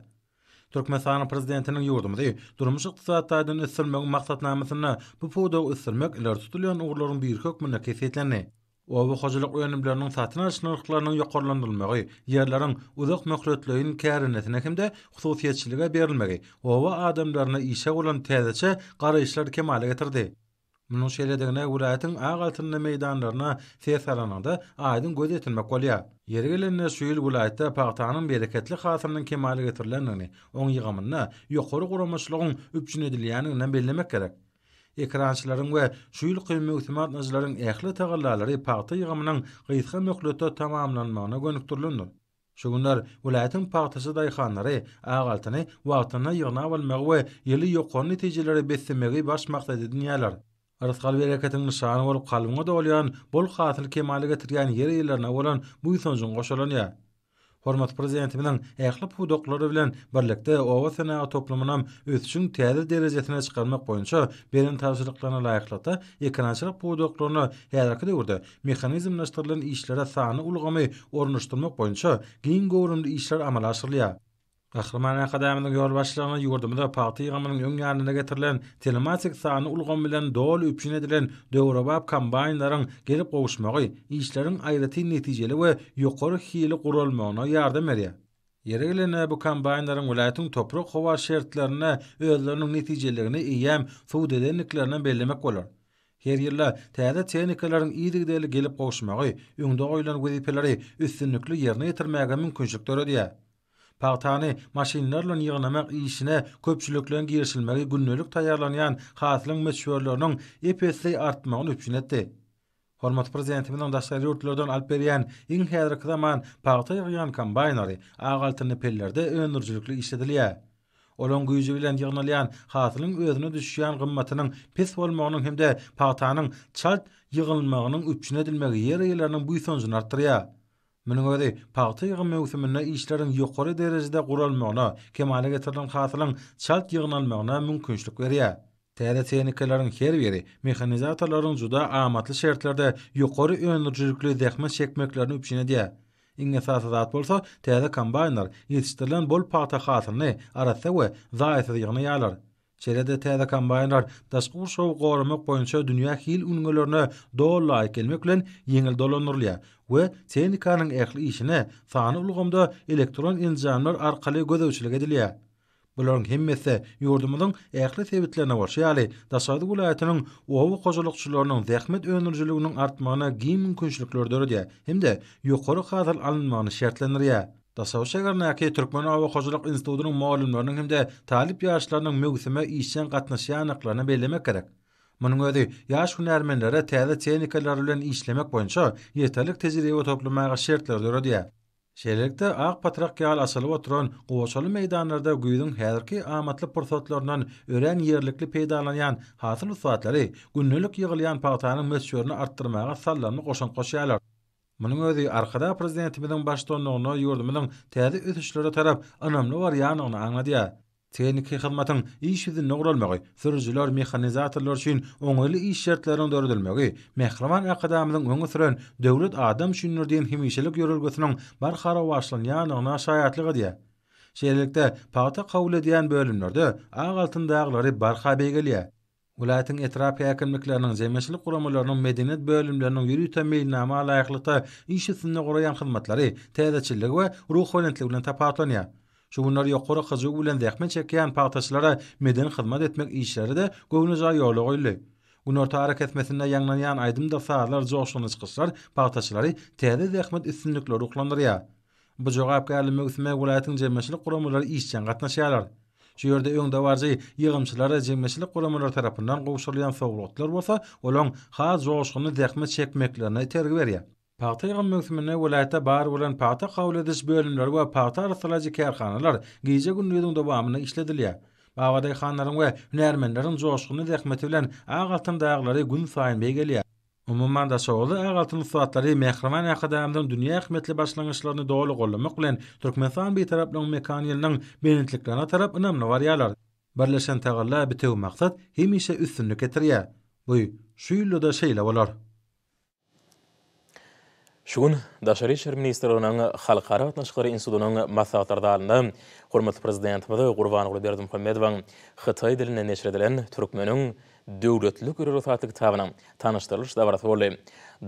Türkmenistanyň Prezidentiniň ýurdumyzy durmuş-ykdysady taýdan ösdürmegiň maksatnamasynda bu pudagy ösdürmek ileri tutulýan ugurlaryň biri hökmünde kesgitlendi. Oba hojalyk önümleriniň satyn alyş nyrhlarynyň ýokarlandyrylmagy, ýerleriň uzak möhletleýin kärendesine hem-de hususyýetçilige berilmegi oba adamlarynda işe bolan täzeçe garaýyşlary kemala getirdi. Munuň şeýledigine welaýatyň ak altynly meýdanlaryna ser salanyňda aýdyň göz ýetirmek bolýar. Ýeri gelende, şu ýyl welaýatda pagtanyň bereketli hasylynyň kemala getirilendigini, oň ýygymynda ýokary guramaçylygyň üpjün edilýändigini bellemek gerek. Ekerançylaryň we şu ýylky möwsüme gatnaşyjylaryň ähli tagallalary pagta ýygymynyň gysga möhletde tamamlanmagyna gönükdirilendir. Şu günler welaýatyň pagtaçy daýhanlary ak altyny wagtynda ýygnap almagy we ýyly ýokary netijelere beslemegi baş maksat edinýärler. Rysgal-bereketiň nyşany bolup kalbyňa dolýan bol hasyl kemala getirýän ýer eýelerine bolan buýsanjyň goşalanýar. Hormatly Prezidentimiziň ähli pudaklary bilen birlikde oba senagat toplumynam ösüşiň täze derejesine çykarmak boýunça beren tabşyryklaryna laýyklykda, ekerançylyk pudaklarynda häzirki döwürde mehanizmleşdirilen işlere sanly ulgamy ornaşdyrmak boýunça giň göwrümli işler amala aşyrylýar. Gahryman Arkadagymyzyň ýolbaşçylygynda ýurdumyzda pagta ýygymynyň öň ýanynda getirilen telematik sanly ulgam bilen doly üpjün edilen döwrebap kombaýnlaryň gelip gowuşmagy işleriň aýratyn netijeli we ýokary hili guralmagyna ýardam berýär. Ýeri gelende, bu kombaýnlaryň welaýatyň toprak-howa şertlerinde özleriniň netijeliligini eýýäm subut edendiklerini bellemek bolar. Her ýylda täze tehnikalaryň yzygiderli gelip gowuşmagy öňde goýlan wezipeleri üstünlikli ýerine ýetirmäge mümkinçilik döredýär. Pagtany maşynlar bilen ýygnamak işine köpçülikleýin girişilmegi gündelik taýýarlanýan hasylyň möçberleriniň ep-esli artmagyny üpjün etdi. Hormatly Prezidentimiziň daşary ýurtlardan alyp berýän iň häzirki zaman pagta ýygýan kombaýnlary ak altynly pellerde öndürijilikli işledilýär. Olaryň güýji bilen ýygnalýan hasylyň özüne düşýän gymmatynyň pes bolmagynyň hem-de pagtanyň çalt ýygylmagynyň üpjün edilmegi ýer eýeleriniň buýsanjyny artdyrýar. Munuň özi pagta ýygym möwsüminde işleriň ýokary derejede guralmagyna, kemala getirilen hasylyň çalt ýygnalmagyna mümkinçilik berýär. Täze tehnikalaryň her biri mehanizatorlaryň juda amatly şertlerde ýokary öndürijilikli zähmet çekmeklerini üpjün edýär. Iň esasy zat bolsa, täze kombaýnlar ýetişdirilen bol pagta hasylyny arassa we zaýasyz ýygnaýarlar. Şeýle-de täze kombaýnlar daşky gurşawy goramak boýunça dünýä hil ülňülerine doly laýyk gelmek bilen ýeňil dolandyrylýar we tehnikanyň ähli işine sanly ulgamda elektron enjamlar arkaly gözegçilik edilýär. Bularyň hemmesi ýurdumyzyň ähli sebitlerinde bolşy ýaly, Daşoguz welaýatynyň oba hojalykçylarynyň zähmet öndürijiliginiň artmagyna giň mümkinçilikleri döredýär hem-de ýokary hasyl alynmagyny şertlendirýär. Daşoguz şäherindäki Türkmen oba hojalyk institutynyň mugallymlarynyň hem-de talyp ýaşlarynyň möwsüme işjeň gatnaşýandyklaryny bellemek gerek. Munuň özi ýaş hünärmenlere täze tehnikalar bilen işlemek boýunça ýeterlik tejribe toplamaga şertleri döredýär. Şeýlelikde, ak patrak ýaly açylyp oturan gowaçaly meýdanlarda güýzüň häzirki amatly pursatlaryndan örän ýerlikli peýdalanýan hasyl ussatlary gündelik ýygylýan pagtanyň möçberini artdyrmaga saldamly goşant goşýarlar. Munuň özi Arkadag Prezidentimiziň baştutanlygynda ýurdumyzyň täze ösüşlere tarap ynamly barýandygyny aňladýar. Tehniki hyzmatyň iş ýüzünde guralmagy, sürüjiler, mehanizatorlar üçin oňaýly iş şertleriniň döredilmegi mähriban Arkadagymyzyň öňe süren Döwlet adam üçindir diýen hemişelik ýörelgesiniň barha rowaçlanýandygyna şaýatlyk edýär. Şeýlelikde, pagta kabul edýän bölümlerde ak altyn daglary barha beýgelýär. Welaýatyň etrap häkimlikleriniň, jemgyýetçilik guramalarynyň, medeniýet bölümleriniň ýörite meýilnama laýyklykda iş üstünde guraýan hyzmatlary täzeçilligi we ruhubelentligi bilen tapawutlanýar. Şu günler ýokary hyjuw bilen zähmet çekýän pagtaçylara medeni hyzmat etmek işleri-de göwnejaý ýola goýuldy. Günorta arakesmesinde ýaňlanýan aýdymdyr sazlar, joşgunly çykyşlar pagtaçylary täze zähmet üstünlikleri ruhlandyrýar. Bu jogapkärli möwsüme welaýatyň jemgyýetçilik guramalary işjeň gatnaşýarlar. Şu ýerde öňdebaryjy ýygymçylara jemgyýetçilik guramalary tarapyndan gowşurylýan sowgatlar bolsa olaryň has joşgunly zähmet çekmeklerine itergi berýär. Pagta ýygym möwsüminde welaýatda bar bolan pagta kabul ediş bölümleri we pagta arassalaýjy kärhanalar gije-gündiziň dowamynda işledilýär. Babadaýhanlaryň we hünärmenleriň joşgunly zähmeti bilen ak altyn daglary günsaýyn beýgelýär. Umuman, Daşoguzly ak altyn ussatlary mähriban Arkadagymyzyň dünýä ähmiýetli başlangyçlaryny doly goldamak bilen, Türkmenistan Bitaraplygyň mekan ýylynyň belentliklerine tarap ynamly barýarlar. Birleşen tagalla, bitewi maksat hemişe üstünlik getirýär. Bu şu ýylda-da şeýle bolar. Şu gün Daşary işler ministrliginiň Halkara gatnaşyklary institutynyň maslahatlar zalynda hormatly Prezidentimiz Gurbanguly Berdimuhamedowyň hytaý dilinde neşir edilen Türkmeniň Döwletlilik ýörelgesi atly kitabynyň tanyşdyrylyş dabarasy boldy.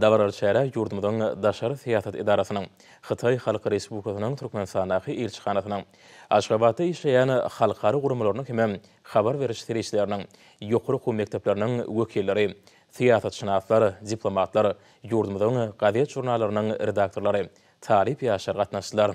Dabaraly çärä ýurdumyzyň daşary syýasat edarasynyň, Hytaý Halk Respublikasynyň Türkmenistandaky ilçihanasynyň, Aşgabatda işleýän halkara guramalarynyň hem habar beriş serişdeleriniň, ýokary okuw mekdepleriniň wekilleri, syýasatşynaslar, diplomatlar, ýurdumyzyň gazet-žurnallarynyň redaktorlary, talyp ýaşlar gatnaşdylar.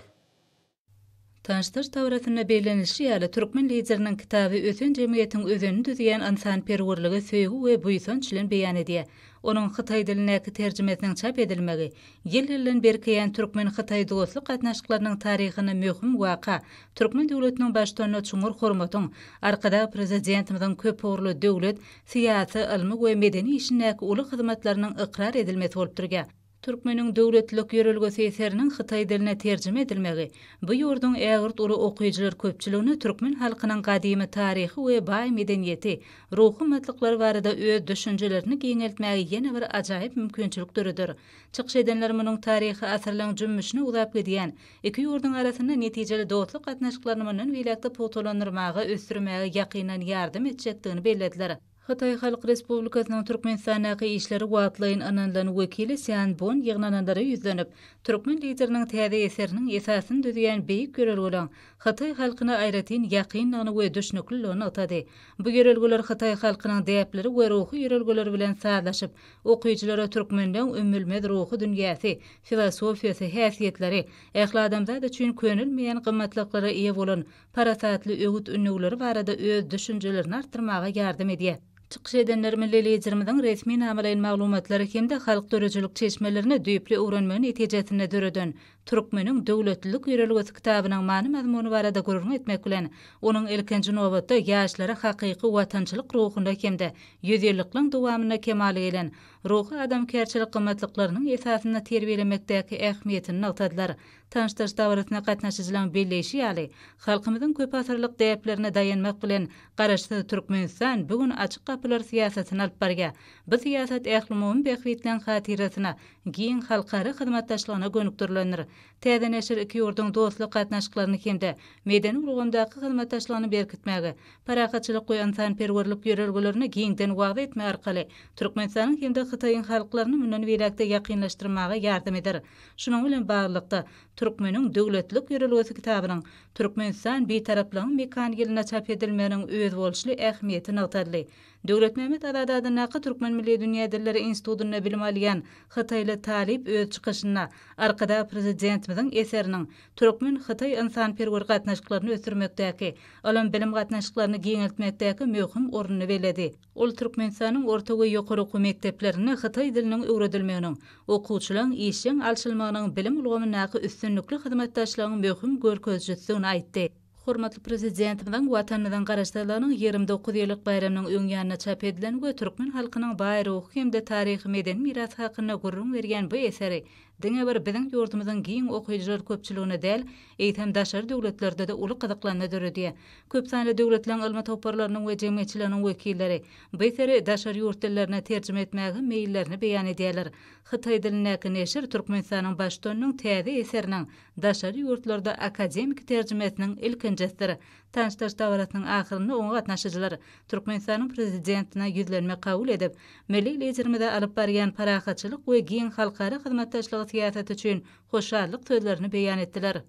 Tanyşdyryş dabarasynda bellenilişi ýaly, türkmen Lideriniň kitaby ösen jemgyýetiň özenini düzýän ynsanperwerligi söýgi we buýsanç bilen beýan edýär. Onuň hytaý dilindäki terjimesiniň çap edilmegi, ýyl-ýyldan berkeýän türkmen-hytaý dostluk gatnaşyklarynyň taryhynda möhüm waka, türkmen döwletiniň Baştutanyna çuňňur hormatyň, Arkadag Prezidentimiziň köpugurly döwlet, syýasy, ylmy we medeni işindäki uly hyzmatlarynyň ykrar edilmesi bolup durýar. Türkmeniň döwletlilik ýörelgesi eseriniň hytaý diline terjime edilmegi, bu ýurduň ägirt uly okyjylar köpçüligine türkmen halkynyň gadymy taryhy we baý medeniýeti, ruhy gymmatlyklary barada öz düşünjelerini giňeltmäge ýene bir ajaýyp mümkinçilik döreder. Çykyş edenler munuň taryhy asyrlaryň jümmüşine uzap gidýän, iki ýurduň arasynda netijeli dostluk gatnaşyklaryny mundan beýläk-de pugtalandyrmaga, ösdürmäge ýakyndan ýardam etjekdigini bellediler. Hytaý Halk Respublikasynyň Türkmenistandaky işleri wagtlaýyn ynanylan wekili Sýan Bon ýygnananlara ýüzlenip, türkmen Lideriniň täze eseriniň esasyny düzýän beýik ýörelgeleň hytaý halkyna aýratyn ýakynlygyny we düşnükliligini nygtady. Bu ýörelgeler hytaý halkynyň däpleri we ruhy ýörelgeleri bilen sazlaşyp, okyjylara türkmenleň ümmülmez ruhy dünýäsi, filosofiýasy, häsiýetleri, ähli adamzat üçin könelmeýän gymmatlyklara eýe bolan parasatly öwüt-ündewleri barada öz düşünjelerini artdyrmaga ýardam edýär. Çykyş edenler milli Liderimiziň resminamalaýyn maglumatlary hem-de halk döredijilik çeşmelerini düýpli öwrenmegi netijesinde döreden Türkmeniň döwletlilik ýörelgesi kitabynyň many-mazmuny barada gürrüň etmek bilen, onuň ilkinji nobatda ýaşlary hakyky watançylyk ruhunda hem-de ýüzýyllyklaryň dowamynda kemala gelen ruhy-adamkärçilik gymmatlyklarynyň esasynda terbiýelemekdäki ähmiýetini nygtadylar. Tanyşdyryş dabarasyna gatnaşyjylaryň belleýşi ýaly, halkymyzyň köpasyrlyk däplerine daýanmak bilen, Garaşsyz Türkmenistan bu gün açyk gapylar syýasatyny alyp barýar. Bu syýasat ählumumy bähbitleriň hatyrasyna giň halkara hyzmatdaşlygyna gönükdirilendir. Täze neşir iki ýurduň dostluk gatnaşyklaryny hem-de medeni ulgamdaky hyzmatdaşlygyny berkitmäge, parahatçylyk we ynsanperwerlik ýörelgelerini giňden wagyz etmek arkaly Türkmenistanyň hem-de Hytaýyň halklaryny mundan beýläk-de ýakynlaşdyrmaga ýardam eder. Şunuň bilen baglylykda, Türkmeniň döwletlilik ýörelgesi kitabynyň Türkmenistan Bitaraplygyň mekany ýylynda çap edilmeginiň özboluşly ähmiýeti nygtaldy. Döwletmämmet Azady adyndaky Türkmen milli dünýä dilleri institutynda bilim alýan hytaýly talyp öz çykyşynda Arkadag Prezidentimiziň eseriniň türkmen-hytaý ynsanperwer gatnaşyklaryny ösdürmekdäki, ylym-bilim gatnaşyklaryny giňeltmekdäki möhüm ornuny belledi. Ol Türkmenistanyň orta we ýokary okuw mekdeplerinde hytaý diliniň öwredilmeginiň, okuwçylaryň işjeň alşylmagynyň bilim ulgamyndaky üstünlikli hyzmatdaşlygyň möhüm görkezijisidigini aýtdy. Hormatly Prezidentimiziň Watanymyzyň Garaşsyzlygynyň 29 ýyllyk baýramynyň öň ýanynda çap edilen we türkmen halkynyň baý ruhy hem-de taryhy-medeni mirasy hakynda gürrüň berýän bu eseri diňe bir biziň ýurdumyzyň giň okyjylar köpçüligine däl, eýsem daşary döwletlerde-de uly gyzyklanma döredýär. Köp sanly döwletleriň ylmy toparlarynyň we jemgyýetçiliginiň wekilleri bu eseri daşary ýurt dillerine terjime etmäge meýillerini beýan edýärler. Hytaý dilindäki neşir Türkmenistanyň Baştutanynyň täze eseriniň daşary ýurtlarda akademiki terjimesiniň ilkinjisidir. Tanyşdyryş dabarasynyň ahyrynda oňa gatnaşyjylar Türkmenistanyň Prezidentine ýüzlenme kabul edip, milli Liderimize alyp barýan parahatçylyk we giň halkara hyzmatdaşlygy syýasaty üçin hoşallyk sözlerini beýan etdiler.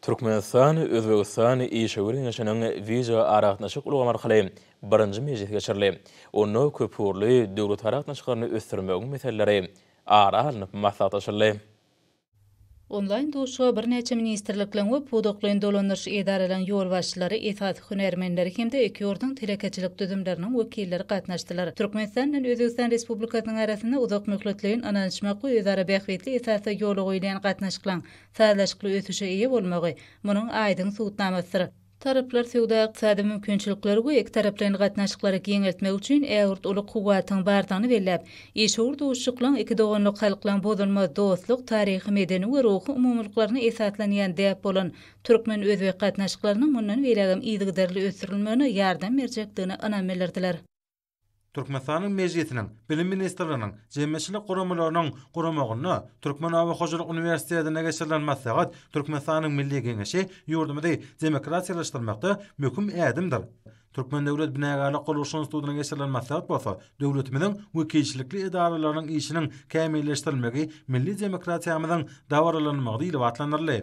Türkmenistan, Özbegistan işewür geňeşiniň wideoaragatnaşyk ulgamy arkaly birinji mejlisi geçirildi. Onda köpugurly döwletara gatnaşyklaryny ösdürmegiň meseleleri ara alnyp maslahatlaşyldy. Onlaýn duşuşyga birnäçe ministrlikleriň we pudaklaýyn dolandyryş edaralaryň ýolbaşçylary, esasy hünärmenleri hem-de iki ýurduň telekeçilik düzümleriniň wekilleri gatnaşdylar. Türkmenistan bilen Özbegistan Respublikasynyň arasynda uzak möhletleýin ynanyşmak we özara bähbitli esasda ýola goýulýan gatnaşyklaryň sazlaşykly ösüşe eýe bolmagy munuň aýdyň subutnamasydyr. Taraplar söwda-ykdysady mümkinçilikleri we ikitaraplaýyn gatnaşyklary giňeltmek üçin ägirt uly kuwwatyň bardygyny belläp, işewür duşuşyklaryň iki doganlyk halklaryň bozulmaz dostluk, taryhy-medeni we ruhy umumylyklaryna esaslanýan däp bolan türkmen-özbek gatnaşyklarynyň mundan beýlägem yzygiderli ösdürilmegine ýardam berjekdigine ynam bildirdiler. Türkmenistanyň Mejlisiniň, Bilim ministrliginiň, jemgyýetçilik guramalarynyň guramagynda Türkmen oba hojalyk uniwersitetinde geçirilen maslahat Türkmenistanyň Milli Geňeşi ýurdumyzy demokratiýalaşdyrmakda möhüm ädimdir. Türkmen döwlet binagärlik gurluşyk institutynda geçirilen maslahat bolsa döwletimiziň wekilçilikli edaralarynyň işiniň kämilleşdirilmegi milli demokratiýamyzyň dabaralanmagy diýlip atlandyryldy.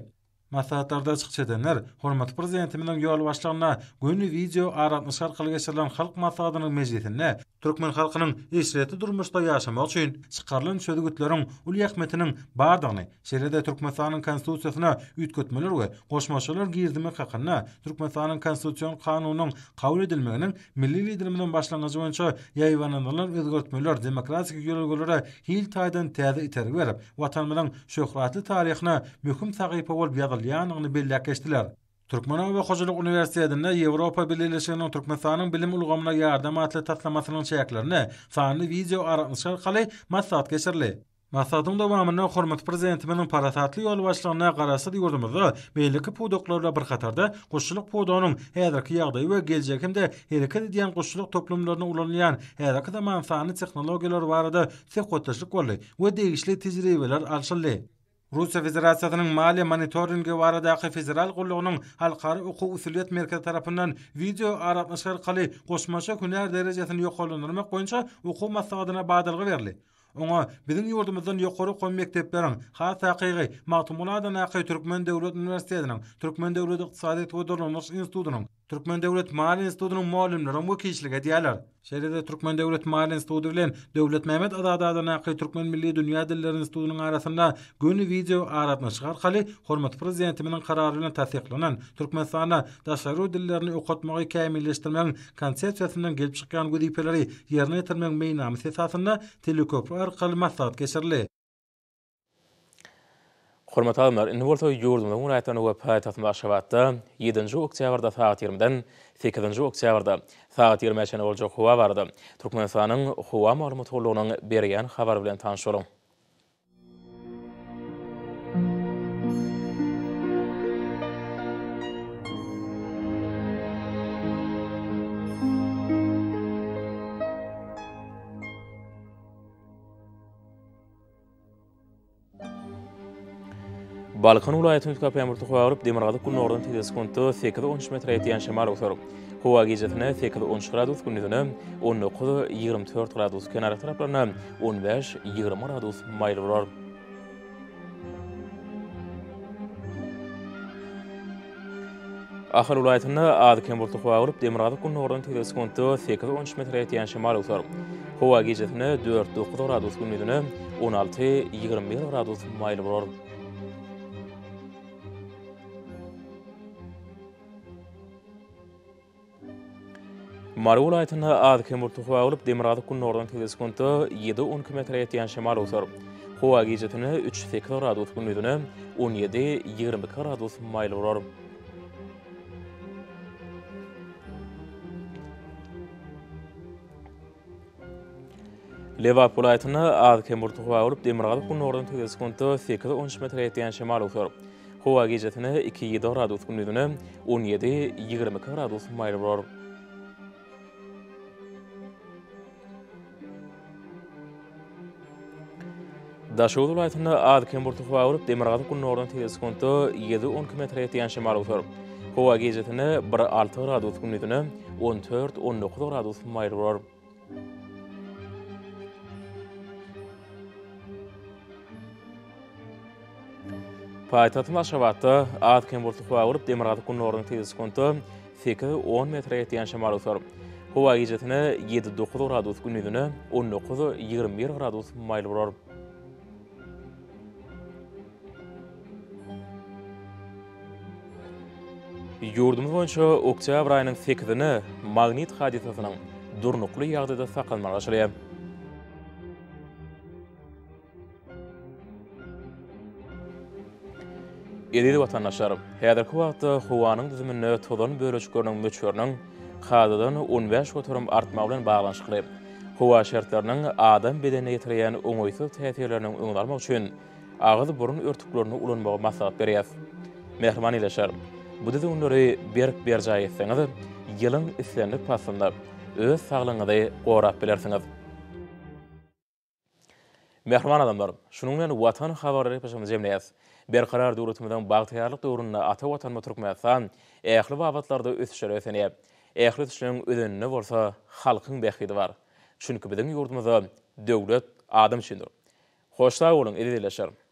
Maslahatlarda çykyş edenler hormatly Prezidentimiziň ýolbaşçylygynda göni wideo aragatnaşyk arkaly geçirilen Halk Maslahatynyň mejlisinde türkmen halkynyň eşretli durmuşda ýaşamagy üçin çykarylan çözgütleriň uly ähmiýetiniň bardygyny, şeýle-de Türkmenistanyň Konstitusiýasyna üýtgetmeler we goşmaçalar girizmek hakynda Türkmenistanyň Konstitusion Kanunynyň kabul edilmeginiň milli Liderimiziň başlangyjy boýunça ýaýbaňlandyrylan özgertmeler demokratik ýörelgelere hil taýdan täze itergi berip, Watanymyzyň şöhratly taryhyna möhüm sahypa bolup ýazylýandygyny belläp geçdiler. Türkmen oba hojalyk uniwersitetinde Ýewropa Bileleşiginiň Türkmenistanyň bilim ulgamyna ýardam atly taslamasynyň çäklerinde sanly wideo aragatnaşyk arkaly maslahat geçirildi. Maslahatyň dowamynda hormatly Prezidentimiziň parasatly ýolbaşçylygynda Garaşsyz ýurdumyzda beýleki pudaklar bilen bir hatarda guşçulyk pudagynyň häzirki ýagdaýy we geljegi hem-de hereket edýän guşçulyk toplumlarynda ulanylýan häzirki zaman sanly tehnologiýalar barada söhbetdeşlik boldy we degişli tejribeler alşyldy. Russiýa Federasiýasynyň Maliýe monitoringi baradaky federal gullugynyň Halkara okuw-usulyýet merkezi tarapyndan wideo aragatnaşyk arkaly goşmaça hünär derejesini ýokarlandyrmak boýunça okuw maslahatyna badalga berildi. Oňa biziň ýurdumyzdan ýokary okuw mekdepleriň, has takygy, Magtymguly adyndaky Türkmen döwlet uniwersitetiniň, Türkmen döwlet ykdysadyýet we dolandyryş institutynyň, Türkmen döwlet maliýe institutynyň mugallymlaram wekilçilik edýärler. Şeýle-de Türkmen döwlet maliýe instituty bilen Döwletmämmet Azady adyndaky Türkmen milli dünýä dilleri institutynyň arasynda göni wideo aragatnaşyk arkaly hormatly Prezidentimiziň Karary bilen tassyklanan Türkmenistanda daşary ýurt dillerini okatmagy kämilleşdirmegiň Konsepsiýasyndan gelip çykýan wezipeleri ýerine ýetirmegiň meýilnamasy esasynda teleköpri arkaly maslahat geçirildi. Hormatly alymlar, indi bolsa ýurdumyzyň welaýatlarynda we paýtagtymyz Aşgabatda ýedinji oktýabrda sagat ýigrimiden sekizinji oktýabrda sagat ýigrimä çenli boljak howa barada Türkmenistanyň Howa maglumat gullugynyň berýän habary bilen tanyş boluň. Balkan welaýatynyň üýtgäp bulutly howa bolup, demirgazyk-gündogardan tizligi sekuntda sekiz-on üç metre ýetýän şemal öwser. Howa gijesine sekiz-on üç gradus, gündizine on dokuz-ýigrimi dört gradus, kenarýaka taraplarynda on bäş-ýigrimi gradus maýyl bolar. Ahal welaýatynda az-kem bulutly howa bolup, demirgazyk-gündogardan tizligi sekuntda sekiz-on üç metre ýetýän şemal öwser. Howa gijesine dört-dokuz gradus, gündizine on alty, 21 gradus maýyl bolar. Mary welaýatynda az-kem bulutly howa bolup, demirgazyk-gündogardan tizligi sekuntda ýedi-on iki metre ýetýän şemal öwser. Howa gijesine üç-sekiz gradus, gündizine on ýedi, 22 gradus maýyl bolar. Lebap welaýatynda az-kem bulutly howa bolup, demirgazyk-gündogardan tizligi sekuntda sekiz-on üç metre ýetýän şemal öwser. Howa gijesine iki-ýedi gradus, gündizine on ýedi, 22 gradus maýyl bolar. Daşoguz welaýatynda az-kem bulutly howa bolup, demirgazyk-gündogardan tizligi sekuntda ýedi-on iki metre ýetýän şemal öwser. Howa gijesine bir-alty gradus, gündizine on dört, 19 gradus maýyl bolar. Paýtagtymyz Aşgabatda az-kem bulutly howa bolup, demirgazyk-gündogardan tizligi sekuntda sekiz-on metre ýetýän şemal öwser. Howa gijesine ýedi-dokuz gradus, gündizine on dokuz, 21 gradus maýyl bolar. Ýurdumyz boýunça oktýabr aýynyň sekizine magnit hadysasynyň durnukly ýagdaýda saklanmagy garaşylýar. Eziz watandaşlar, häzirki wagtda howanyň düzüminde tozan bölejikleriniň möçberiniň kadadan 15% artmagy bilen baglanyşykly howa şertleriniň adam bedenine ýetirýän oňaýsyz täsirleriniň öňüni almak üçin agyz-burun örtüklerini ulanmagy maslahat berýäs. Mähriban ildeşler, bu düzgünleri berk berjaý etseňiz, ýylyň islendik paslynda öz saglygyňyzy gorap bilersiňiz. Mähriban adamlar, şunuň bilen Watan habarlary gepleşigimizi jemleýäs. Berkarar döwletimiziň bagtyýarlyk döwründe ata Watanymyz Türkmenistan ähli babatlarda ösüşlere beslenýär. Ähli ösüşleriň özeninde bolsa halkyň bähbidi bar. Çünki biziň ýurdumyzda döwlet adam üçindir. Hoş sag boluň, eziz ildeşler!